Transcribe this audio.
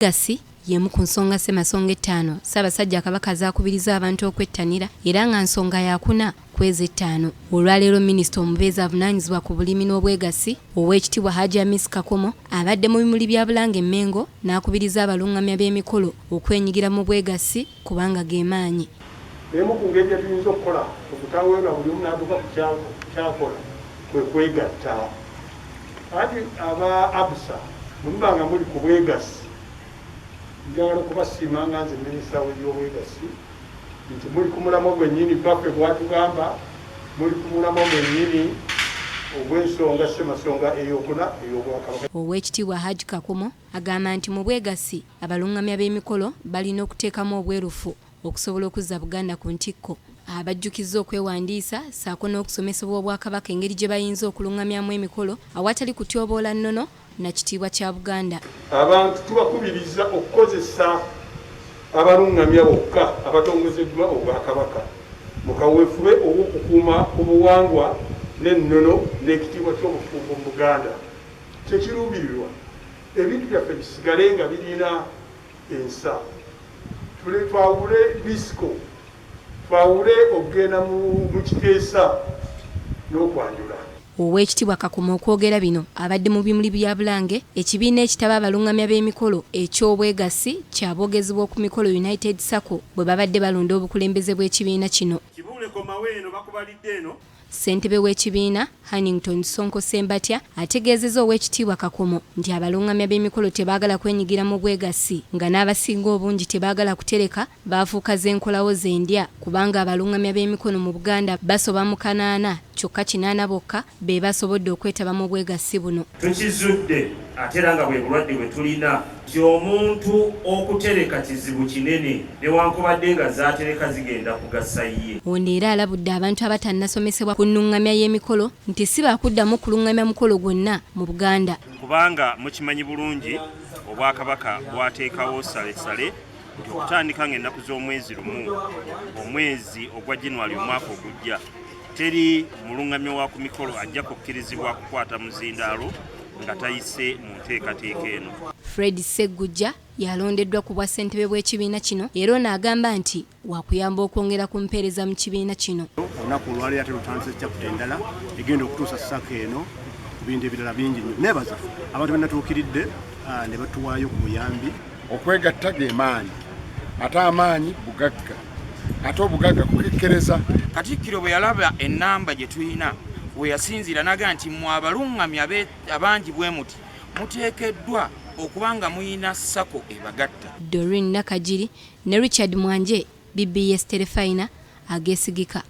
Obwegassi y'emu ku nsonga ssemasonga ettaano Ssaabasajja Kabaka z'akubiriza abantu okwettanira era nga nsonga yakuna ku ezo ettaano. Olwaleero Minisita omubeezi avunaanyizibwa ku bulimi n'obwegassi, Oweekitiibwa Hajji Amis Kakomo abadde mu bimuli bya Bulange Mmengo n'akubiriza abalungamya b'emikolo okwenyigira mu bwegassi kubanga ge maanyi. Emu ku ngeri gye tuyinza okukola okutaweera buli omu n'atuuka ku ky'akola kwe kwegatta. Anti aba Absa bwe muba nga muli ku bwegassi, njagala okubasiima nga nze minisita w'ebyobwegassi nti muli ku mulamwa gwennyini Bbaffe gw'atugamba, muli ku mulamwa gwennyini ogw'ensonga Ssemasonga ey'okuna ey'Obwakabaka. Oweekitiibwa Hajj Kakomo agamba nti mu bwegassi, abalungamya b'emikolo balina okuteekamu obwerufu okusobola okuzza Buganda ku ntikko. Abajjukizza okwewandiisa ssaako n'okusomesebwa Obwakabaka engeri gye bayinza okulungamyamu emikolo awatali kutyoboola nnono na kitiibwa kya Buganda. Abantu tubakubiriza okukozesa abalungamya bokka abatongozeddwa Obwakabaka mu kaweefube ow'okukuuma obuwangwa n'ennono n'ekitiibwa ky'obufumbo mu Buganda. Kye kiruubirirwa ebintu byaffe bisigale nga birina ensa. Twawule disco, twawule okugenda mu kiteesa n'okwanjula. Oweekitiibwa Kakomo okwogera bino abadde mu bimuli bya Bulange, ekibiina ekitaba abalungamya b'emikolo eky'obwegassi kya boogezi b'oku mikolo United Sacco bwe babadde balonda obukulembeze bw'ekibiina kino. Kibuule komawo eno bakubalidde eno. Ssentebe w'ekibiina, Hannington Ssonko Ssembatya ategeezezza Oweekitiibwa Kakomo nti abalungamya b'emikolo tebaagala kwenyigira mu bwegassi nga n'abasinga obungi tebaagala kutereka baafuuka ze nkolawo ze ndya kubanga abalungamya b'emikono mu Buganda basoba mu kanaana kyokka kinaana bokka be basobodde okwetaba mu bwegassi buno. Tukizudde ate era nga bwe bulwadde bwe tulina nti omuntu okutereka kizibu kinene newankubadde nga z'atereka zigenda kugasa ye. Ono era alabudde abantu abatannasomesebwa ku nnungamya y'emikolo nti si baakuddamu kulungamya mukolo gwonna mu Buganda. Kubanga mukimanyi bulungi Obwakabaka bwateekawo ssalessale nti okutandika ng'ennaku z'omwezi lumu omwezi ogwa January omwaka ogujja teri mulungamya wa ku mikolo ajja kukkirizibwa kukwata muzindaalo nga tayise mu nteekateeka eno. Fred Sseggujja y'alondeddwa ku bwa ssentebe bw'ekibiina kino era ono agamba nti wakuyamba okwongera ku mpeereza mu kibiina kino. Olunaku olwaleero ate lutandise chapter endala egenda okutuusa sacco eno ku bintu ebirala bingi nnyo. Neebaza abantu be natuukiridde ne batuwaayo ku buyambi. Okwegatta ge maanyi, ate amaanyi bugagga, ate obugagga kukekkereza. Katikkiro bwe yalaba ennamba gye tulina we yasinziira n'agamba nti mmwe abalungamya abangi bwe muti muteekeddwa okuba nga muyina sacco ebagatta. Doreen Nakagiri ne Richard Mwanje, BBS Terefayina ageesigika.